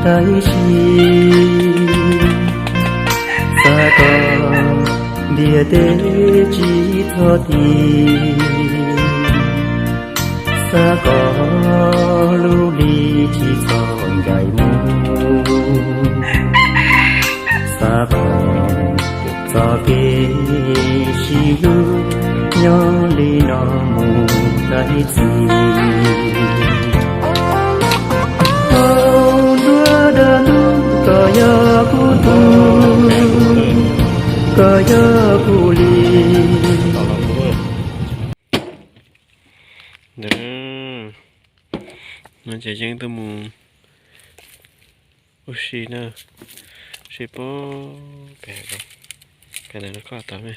Tab sis xav kom ntiaj teb tsis txhob ti, xav kom lub hli tsis txhob ncaim mus, xav kom txoj kev sib hlub nyob li no mus tag ib txhis. Hauv nruab dab ntub koj yog kuv tug, koj yog kuv li. Ntawd no ces yeej tuaj mus ua si na, ua si puag pem, pem ntawm no koj tod me,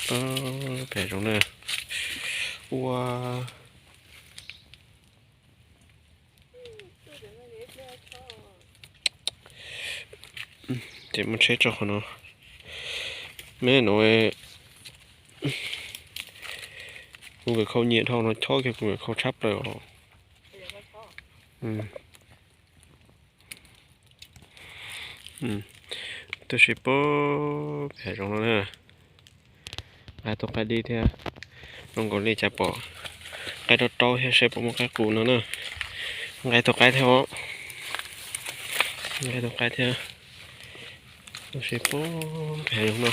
puag pem zoov na, ua ces muab tsheb tso qhov no. Me no, kuv nkawd khau nyiam dhau no, chob kiag kuv nkawd khau tshaj plaws os. Tuaj si puag pem zoov no na. Nqa tus qaib dib thiab, zoo nkaus li cas pom qaib raub raub thiab, saib puas muaj qaib qus no na. Nqa tus qaib thiab os, nqa tus qaib thiab. Tuaj si puag pem zoov no.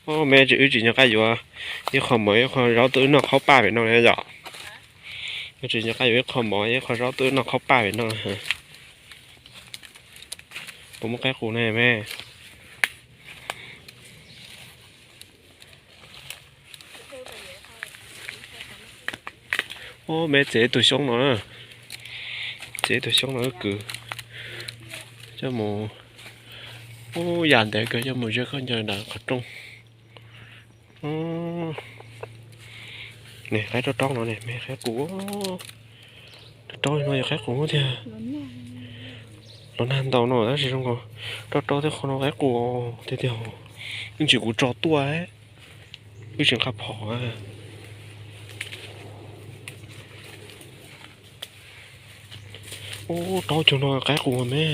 Os, me, wb tsis nco qab yuav ib qho mov ib qho zaub tuaj wb noj qhaub paj pem no na yom. Wb tsis nco qab yuav ib qho mov ib qho zaub tuaj wb noj qhaub paj pem no. Puas muaj qaib qus ne me? Os, me, txiav tus xyoob no na, txiav tus xyoob no wb kwv coj mus, ub, yam ntev kawg coj mus ze khaub ncaws nram qhov rooj. Ne, qaib raub raub no ne, me, qaib qus. Raub raub no yog qaib qus tiag. Los nag ntau no tab sis zoo nkaus raub raub thiab qhov no qaib qus tiag tiag. Ib ntsis kuv tso tuaj, wb tsis nqa phom. Ub, raub cov no qaib qus me.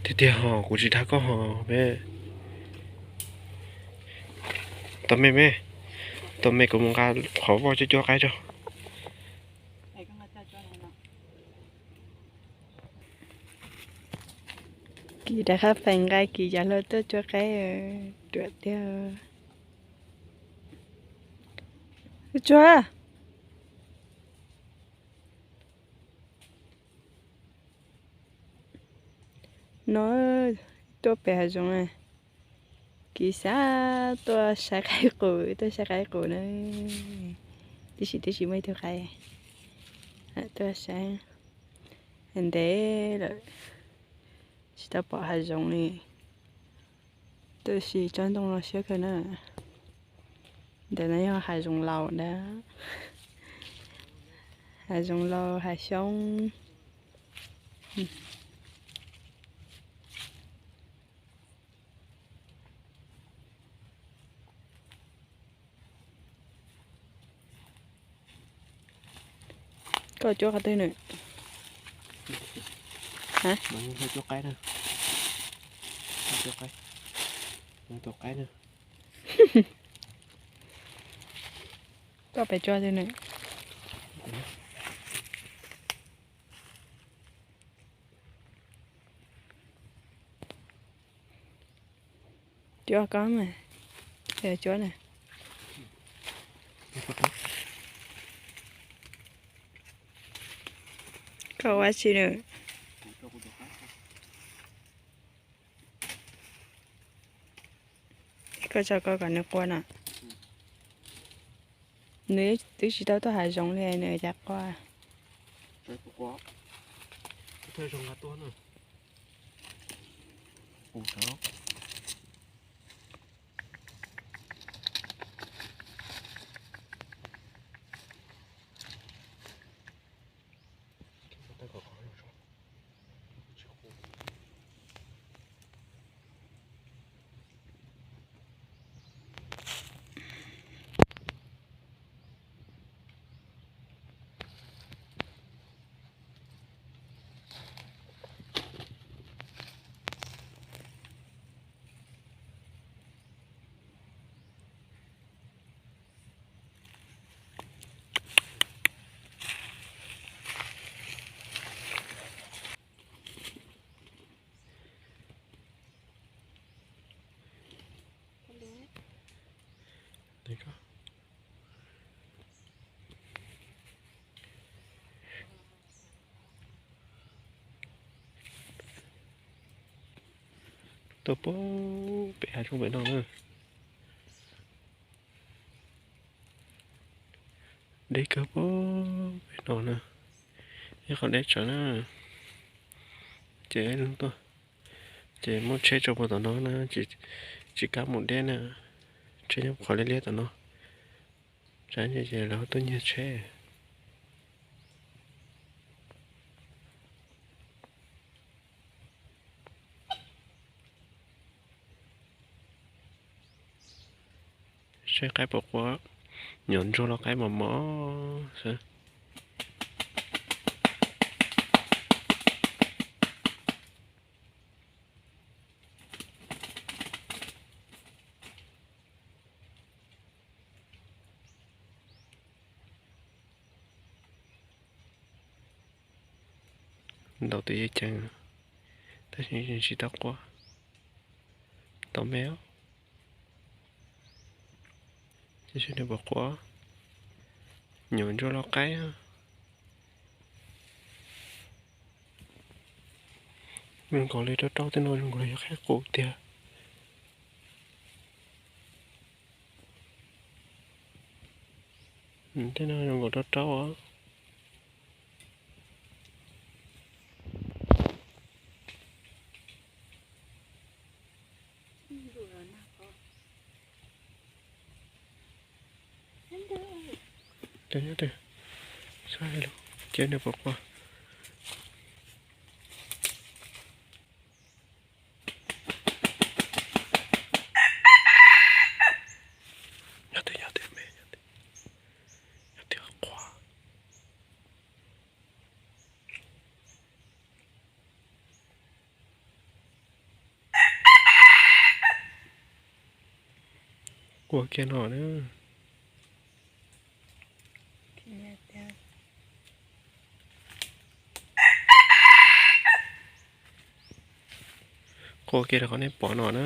Tiag tiag ho, kuv tsis dag koj ho me. Tos me me, tos me kuv mus nqa qhov voj cuab cuab qaib tso. Kiv rov qab feem nqa Kiv yav hluas tuaj cuab qaib, ruam tiag. Tsuag. No tuaj pem hav zoov, Kiv xav tuaj saib qaib qus, tuaj saib qaib qus na. Tib si tib si muaj ib tug qaib tuaj saib. Ntev lawm tsis tau pom hav zoov li. Tuaj si tsob ntoo no siab kawg na. Ntawm no yog hav zoov laus ntag. Hav zoov laus hav xyoob. Koj cuab qhov twg nws? Cuab qaib na. Cuab qaib. Tus qaib na. Koj pem cuab twg nws? Cuab koj mas, cuab na. Koj ua tsi nws? Koj tso koj kom nws qua no. Nws twb tsis tau tuaj hav zoov li nws cas qua. Tuaj puag pem hav zoov pem no na. Deb kawg puag pem no na. Ib qho deb tsawv na. Ces tuaj, ces muab tsheb tso puag tom no na, tsis kam mus deb na. Tsheb nyob qhov liab liab tom no. Tsam ces lawv tuaj nyiag tsheb. Saib qaib puas qua, nyuam ntsuag los qaib mos mos xwb. Ntaus tus yev ceev, tab sis tsis tau qua, tau me. Tab sis nws puas qua, nyuam ntsuag los qaib. Zoo nkaus li rau rau tej no zoo nkaus li yog qaib qus tiag. Tej no zoo nkaus rau rau os. Cov nyob twg, saib lus, ces nws puas qua. Nyob twg, nyob twg me, nyob twg qua. Qua kiag no na. Qua kiag rau qhov nej pom no na.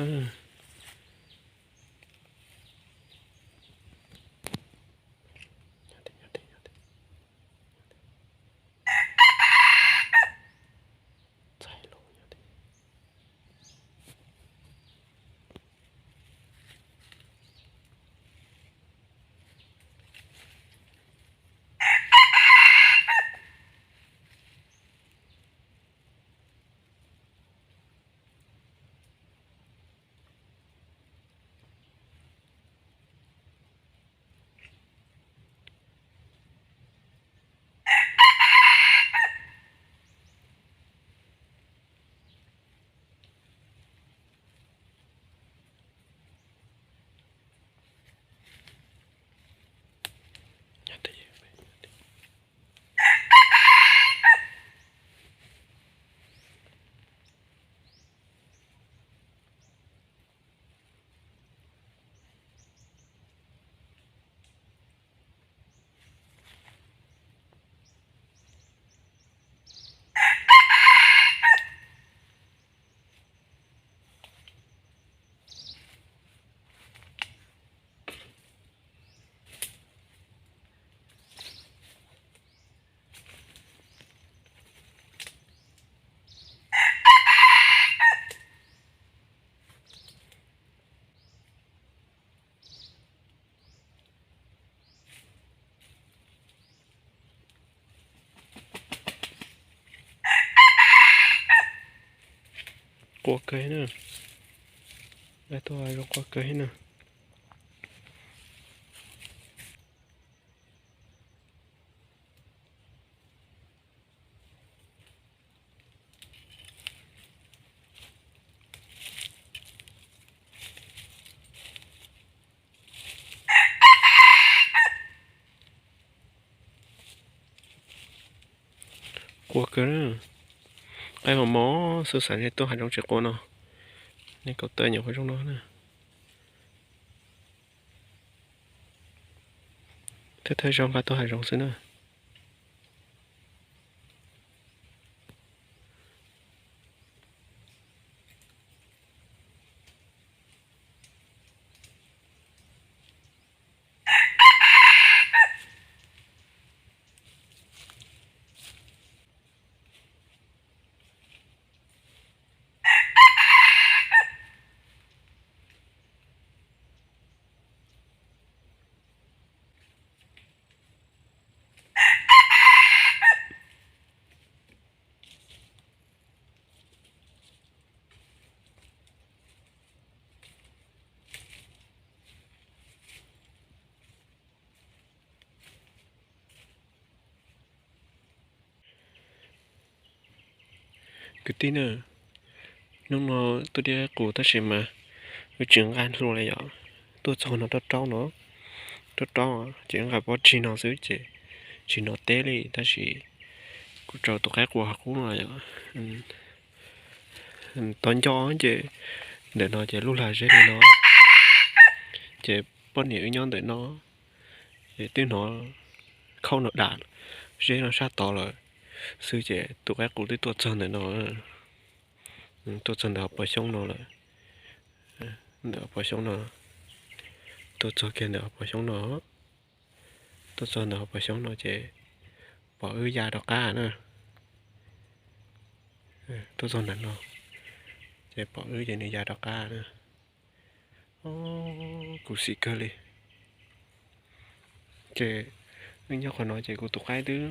Qua kawg na. Lawv tuaj zoo qua kawg na. Qua kawg na. Qaib mos mos xwb, xav nej tuaj hav zoov tsis qua no. Nej kaum tawm nyuam qhuav zoo no na. Thawj thawj zaug nqa tuaj hav zoov xwb na. Kwv tij na, hnub no tuaj dib qaib qus tab sis mas wb tsis nqa hlua li yom. Tuaj txog no raub raub no, raub raub ces nqa pob tsig no xwb ces tsis hnov teb li tab sis kuv tsaws tus qaib qus hauv qub no yom. Tau nco ces ntawm no ces lub hla zeb li no, ces poj niam wb nyob ntawm no ces twb hnov khaub no dam zeb no sab tod lawm xwb ces tus qaib qus twb tuaj txog ntawm no, tuaj txog ntawm hauv paus xyoob no lawm. Ntawm hauv paus xyoob no, tuaj txog kiag ntawm hauv paus xyoob no, tuaj txog ntawm hauv paus xyoob no ces pom wb ya rov qab na. Tuaj txog ntawm no ces pom wb ces nws ya rov qab na. Khuv xim kawg li. Ces wb nyob qhov no ces kuv tus qaib twb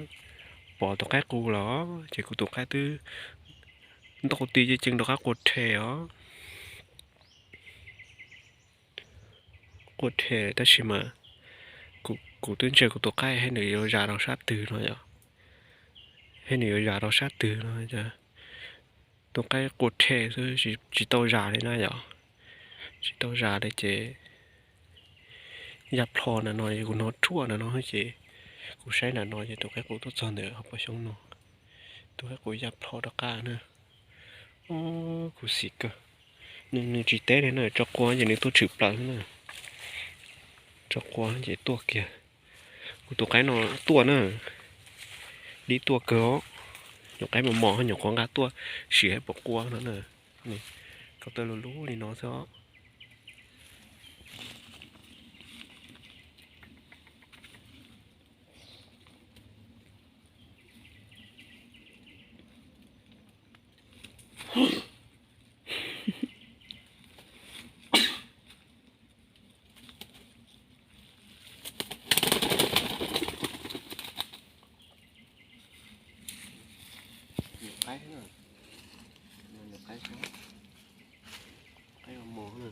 pom tus qaib qus los ces kuv tus qaib twb ntaus ti ceev ceev rov qab qua rhe os. Qua rhe tab sis mas kuv twb ntsia kuv tus qaib hais nws yuav zam rau sab twg no yom. Hais nws yuav zam rau sab twg no, tus qaib qua rhe xwb tsis tau zam li na yom. Tsis tau zam li ces ya plho na no, kuv hnov rhuaj na no ces kuv saib na no ces tus qaib qus tuaj txog ntawm hauv paus xyoob no, tus qaib qus ya plho rov qab na. Khuv xim kawg. Nws tsis teb li na, tso qua ces nws tuaj tshwm plaws na. Tso qua ces tuaj kiag. Kuv tus qaib no tuaj na, dib tuaj kawg os. Nyuam qaib mos mos nyuam qhuav nqa tuaj sim hais puas qua no na. Ko taw lus lub li no xwb os. Nyuam qaib, nyuam qaib, qaib mos mos na.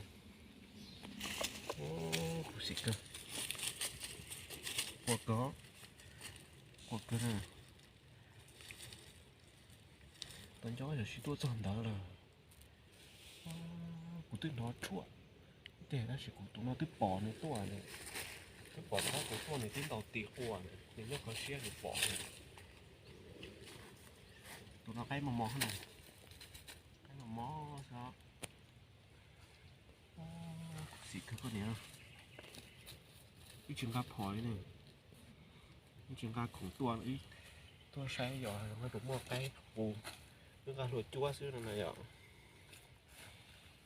Khuv xim kawg. Qua kawg, qua kawg na. Tau nco yog sib tuaj txog ntawd lawm. Kuv twb hnov tshuaj tiag tab sis kuv tus no twb pom nws tuaj, twb pom tus qaib qus tuaj nws twb ntaus ti qua, nws nyob qhov siab nws pom. Tus no qaib mos mos na, qaib mos mos xwb. Khuv xim kawg koj niam. Wb tsis nqa phom li ne, wb tsis nqa khoom tuaj, wb tuaj saib yog puas muaj qaib qus, wb nqa hlua cuab xwb no na yom.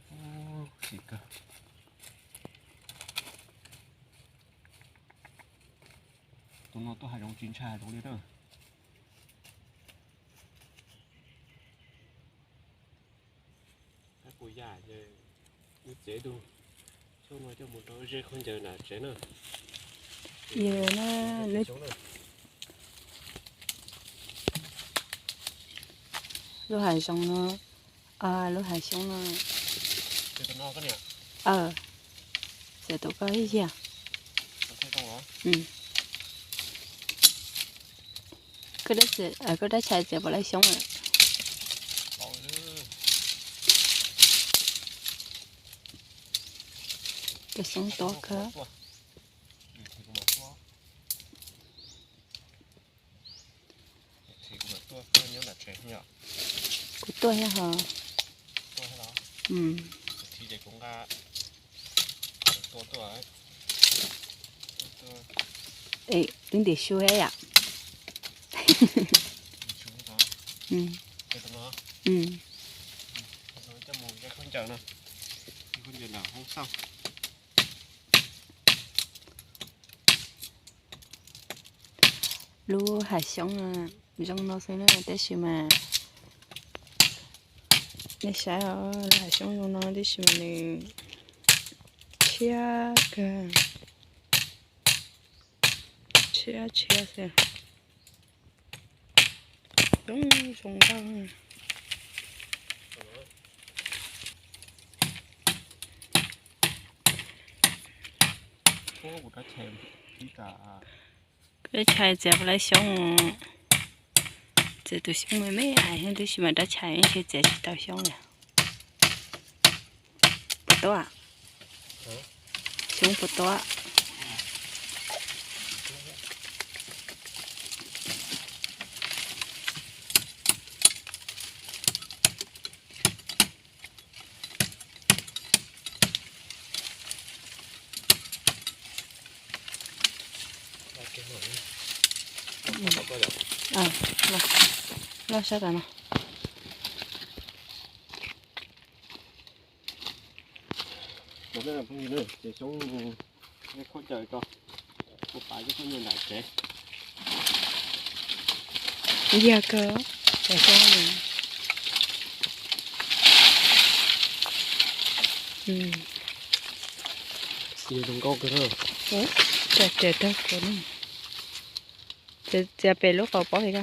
Khuv xim kawg. Tus no tuaj hav zoov tsis ntshai hav zoov li na. Qaib qus ya, wb txiav ib tug xyoob no coj mus rau ze khaub ncaws nram tsev na. Lub hav zoov no, lub hav xyoob no. Txiav tus koj ib yam. Koj dab tsi, koj dab tsi txiav puas laib xyoob lawm? Koj xyoob tuab kawg. Kuv tuaj thiab ho. Twb ntim su thiab yom. Lub hav xyoob zoo no xwb na tab sis mas nej saib os, lub hav xyoob zoo no tab sis mas nws tshiab kawg, tshiab tshiab xwb. Zoo zoo nkauj. Koj txhais txiav puas laib xyoob, Txiav tus xyoob me me hais thiab, tab sis mas dab tshais ntshe txiav tsis tau xyoob li. Puas tuab? Xyoob puas tuab? Loj sab tas no. Ces xyoob, khaub ncaws tso, kuv pav cov khaub ncaws nram tsev. Yog kawg, cov xyoob no. Zoo nkauj kawg. Tso tsev tag kuv txiav pem lub qhov pob li ko.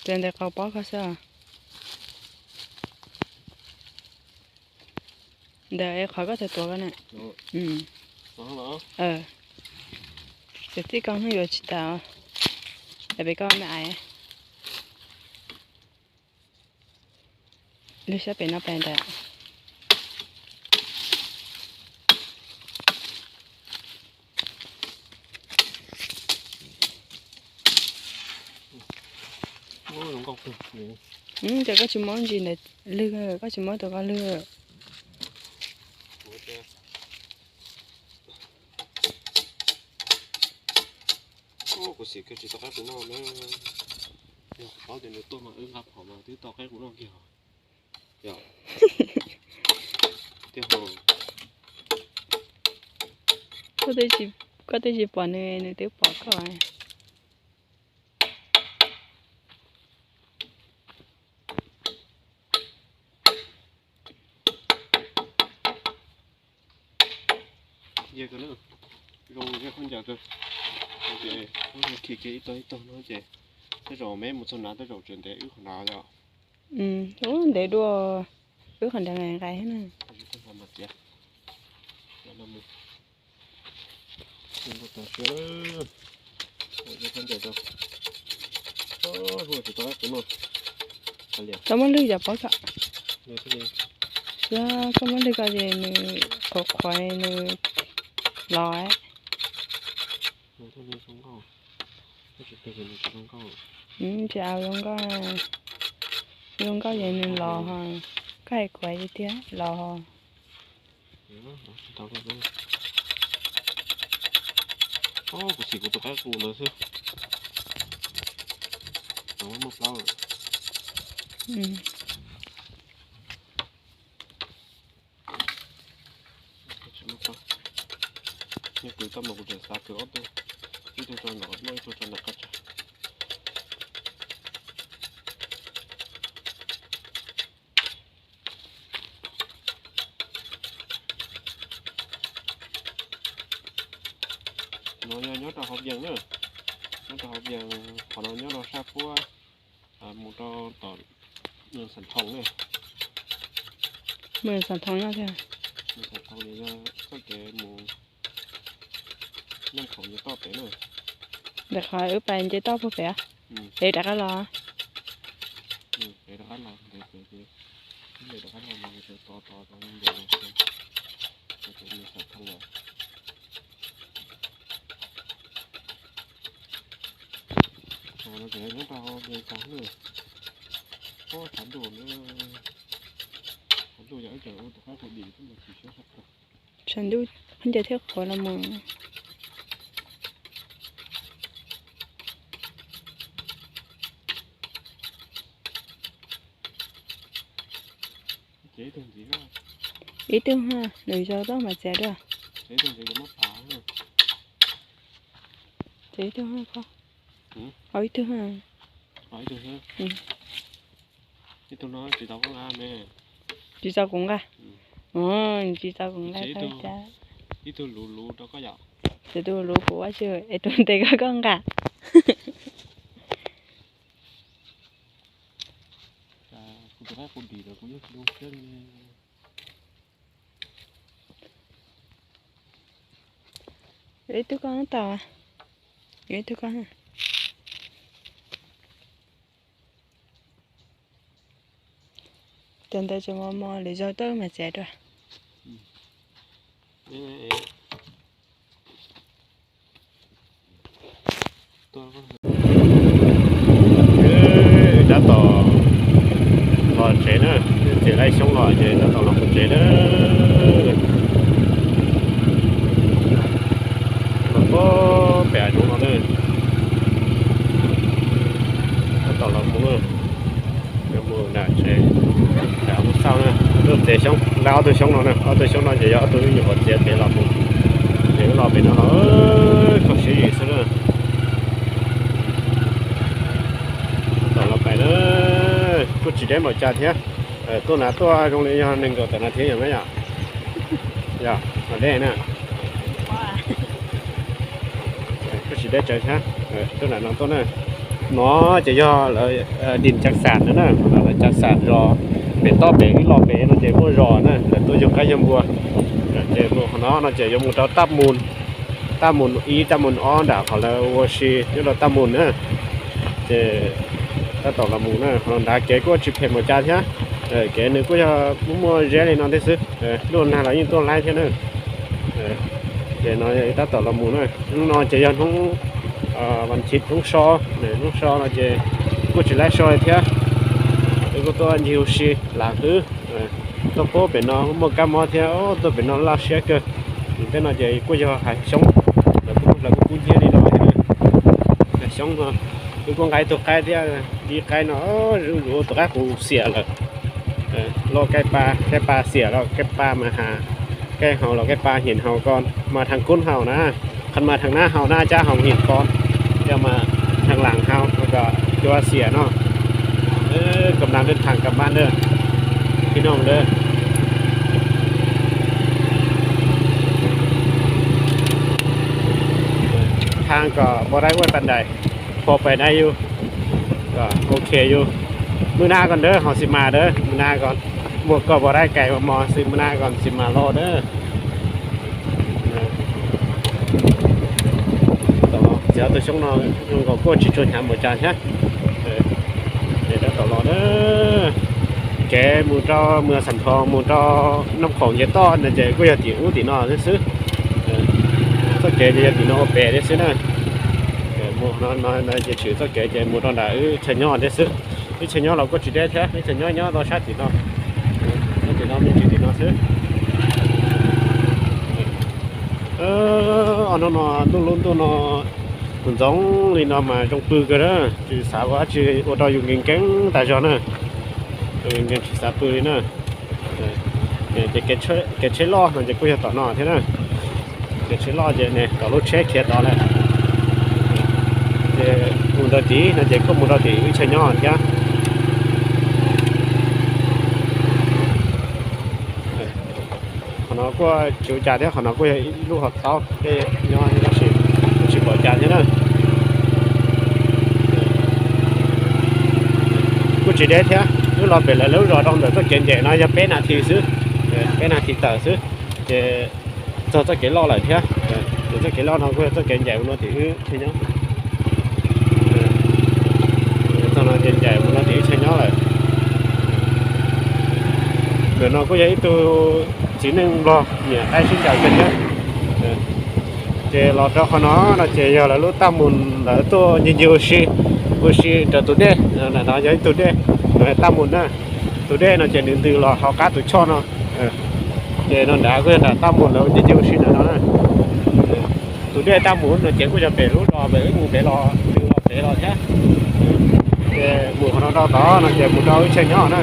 Txiav ntawm qhov pob ko xwb. Ntawm qhov koj tau tuav ko na. Txiav txij ko hnub yuav tsis tas. Pem koj me ais. Lwg sab pem no pais ntawd. Ces koj tsis muab ntsis ntawm lwg, koj tsis muab tus ko lwg. Kuv xim kawg tsis tau qaib qus noj na. Yog paub tias nws tuaj mas wb nqa phom mas twb tau qaib qus noj kiag. Yog. Tiag ho. Koj twb tsis pom nws, nws twb pom koj. Zoo li khaub ncaws kawg, ces khi kiag ib tog ib tog no ces tej zaum me mus txog na tej zaum tseem ntev wb qhov na yom. Ub, ntev dua, wb qhov ntev nqaim nqaim na. Tau muab lwg cov pob ko. Koj muab lwg ko ces nws qhuav qhuav nws los. Tsis au zoo nkauj, zoo nkauj ces nws los ho. Koj hais kuv tiag tiag los ho. Kuv xim kuv tus qaib qus ntawd xwb. Muaj plaub lawm. Yog kwv tau mas kuv tseem xav kwv ob tug, ib tug tso nram qhov muaj, ib tug tso nram qab tsa. No yog nyob rau hauv Vias na, nyob rau hauv Vias, qhov no nyob rau sab puab mus rau tom Xas Thoo na. Mus Xas Thoo no thiab. Mus Xas Thoo no yog txoj kev mus Naj Khoom nce toj pem na. Ntawm qhov wb pais nce toj puag pem, es rov qab los. Es rov qab los, es rov qab los, tos tos tos mus Xas Thoo lawm. Nyob rau Vias Cas na, pob tshav ntuj, tshav ntuj yog ib co ua tus qaib qus dim xwb mas chim siab tshaj plaws. Tshav ntuj khaub ncaws thiaj qhuav los mus. Ib tug ha, lwm zaus toj mas txiav dua. Txiav ib tug ha, ho ib tug ha. Tsis txaus kuv nqa. Tsis txaus kuv nqa tau cas. Ib tug luv luv rau koj yom. Tus luv kuv ua tsi es tus ntev koj koj nqa. Kuv tus qaib qus dim lawm kuv yeej tsis zoo siab li. Ib tug koj tau, ib tug koj. Cov ntawd tseem mos mos, lwm zaug tuaj mas txiav dua. Tab tom los tsev na, txiav laib xyoob los ces tab tom los mus tsev na. Los puag pem zoov no na, tab tom los mus na. Mus nram tsev, nram ub xauj na, lub tsev xyoob, lawv ob tug xyoob no na, ob tug xyoob no ces yog ob tug wb nyuam qhuav txiav pem los mus, ces wb los pem no los kho siab yim xwb na. Tab tom los pem na, kuj tsis deb npaum cas thiab. Tuaj na tuaj zoo li yog nees nkaum tawm nas this yom na yom. Yog, los deb na. Kuj tsis deb tsawv thiab. Tuaj nram no tuaj na. No ces yog lawv dis Cag Xam no na, lawv Cag Xam zos pem toj pem wb los pem no ces muaj zos na, lawv tuaj yug qaib yug npua. Ces mus qhov no no ces yuav mus rau Taj Mus, Taj Mus ib, Taj Mus ob nram qhov lawv ua si nyob rau Taj Mus na. Ces tab tom los mus na, qhov no nrad kev kuj tsis phem npaum cas thiab. Kev nws kuj yog muaj muaj zeb li no thiab xwb. Lub nag los yeej tuaj laib thiab na. Ces no tab tom los mus na. Hnub no ces yog hnub vas thiv, hnub so, hnub so no ces kuj tsis laib so li thiab. Wb kuj tuaj ncig ua si lam hwb, tuaj puag pem no muaj kab mob thiab, tuaj pem no laj siab kawg. Tej no ces kuj yog hav xyoob, lawv kuj, lawv kuj kub hnyiab li no thiab. Hav xyoob no, wb kuj nqa ib tug qaib thiab, ib qaib no zuj zus tus qaib qus xiam lawm. Loj kaij pa, kaij pa xiam los kaij pa mas has, kaij haus los kaij pa nyeem haus ko, mas thaj kub haus na, qhov mas thaj nab haus na, cab haus nyeem ko, yog mas thaj lam haus kom cua xiam no. Kom nab lwj thaj kam npab ntawd, ib no ntawd. Thaj kom pom dai ua tag ntais, pom pem dai yus, ok yus. Mws nab ko ntawd ho xi mas dawb, mws nab ko, muaj koj pom dai kais mos xwb, mws nab ko xi mas loj dawb. Txiav tus xyoob no zoo nkaus kuj tsis tshua hnyav npaum cas thiab. Ces tab tom los na, kev mus rau Mws Xam Thoo mus rau Naj Khoom nce toj no ces kuj yog tim ub tim no thiab xwb. Txoj kev ces yog tim no ua pem thiab xwb na. Mus no ces tshwm txoj kev ces mus rau nram wb chaw nyob thiab xwb. Wb chaw nyob los kuj tsis deb thiab, wb chaw nyob nyob rau sab tim no, tim no me ntsis tim no xwb. Ob hnub no ntuj lub ntuj no ntxoov li no mas zoo pw kawg na, tsis xav ua dab tsi ua rau yus nkees nkees tas zog na. Nkees nkees tsis xav pw li na. Ces kev tsheb loj no ces kuj yog tom no thiab na. Kev tsheb loj ces ne tom lub tsheb khiav tod lawm. Ces mus rau tim no ces kuj mus rau tim wb chaw nyob thiab. Qhov no kuj tsis ua cas thiab, qhov no kuj yog ib lub hauv thaub tej nyob tab sis kuj tsis pom cas thiab na. Kuj tsis deb thiab, wb los pem lawv lub zos rau ntawm txoj kev ncaim no yog peb nas this xwb, peb nas this tawm xwb, ces txog txoj kev loj lawm thiab. Ces txoj kev loj no kuj yog txoj kev ncaim mus no tim wb chaw nyob. Txog no ces ncaim mus no tim wb chaw nyob lawm. Ntawm no kuj yog ib tug txiv neej nplog nyiam qaib sib ncaws kawg thiab. Ces los rau qhov no no ces yog lawv lub Taj Mus, lawv tuaj ncig ncig ua si, ua si raws tus dej. Ntawm no yog ib tug dej, no yog Taj Mus na. Tus dej no ces nws ntws los hauv qab tus choj no. Ces no nrad kuj yog nram Taj Mus lawv ncig ncig ua si ntawm no na. Tus dej Taj Mus no ces kuj yog pem lub zos pem wb mus pem los, ntws los pem los thiab. Ces mus qhov no rau tod no ces mus rau wb chaw nyob na.